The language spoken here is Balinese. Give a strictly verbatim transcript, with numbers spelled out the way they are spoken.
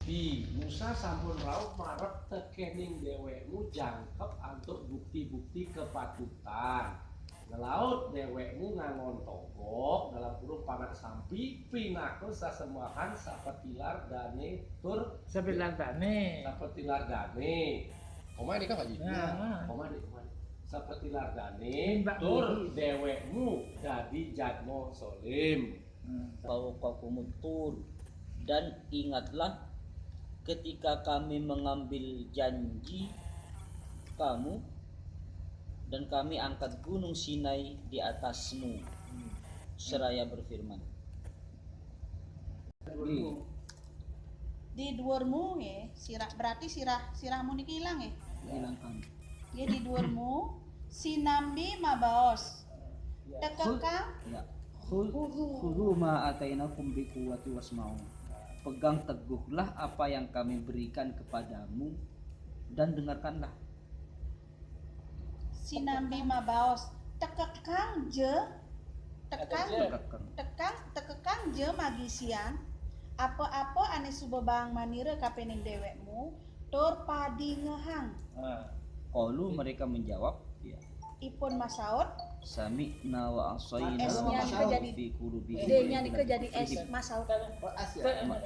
Di, Musa sampun rauh marep tekening dewekmu jangkep antuk bukti-bukti kepatutan. Ngelaut dewekmu ngangon togok dalam kurung panak sampi pinaka sesembahan sapetilar dane tur Sapetilar dane. Sapetilar dane. Koma ini kan Pak Ji? Nah. Koma ini, koma ini. Sapetilar dane tur dewekmu dadi jadma solim. Fawqakumut tur. Dan ingatlah ketika kami mengambil janji kamu dan kami angkat gunung Sinai di atasmu. Seraya berfirman. Di dhuwurmu nggih, sirah, berarti sirah, sirahmu niki ilang nggih. Hilangkan. Nggih, di dhuwurmu sinambi mabaos. Tekekang Ya. Khudzu ma atainakum biquwwati wasma'u. Pegang teguhlah apa yang kami berikan kepadamu dan dengarkanlah. Sinambi mabaos tekekang je tekang Tekekang. Tekang tekekang je magisian apa-apa ane suba baang manira kapening dewekmu tur padingehang. Qalu, mereka menjawab, ya. Ipun masaut Sami'na wa asaina S-nya nika jadi fi qulubihim. D-nya nika jadi S masaut. Ma-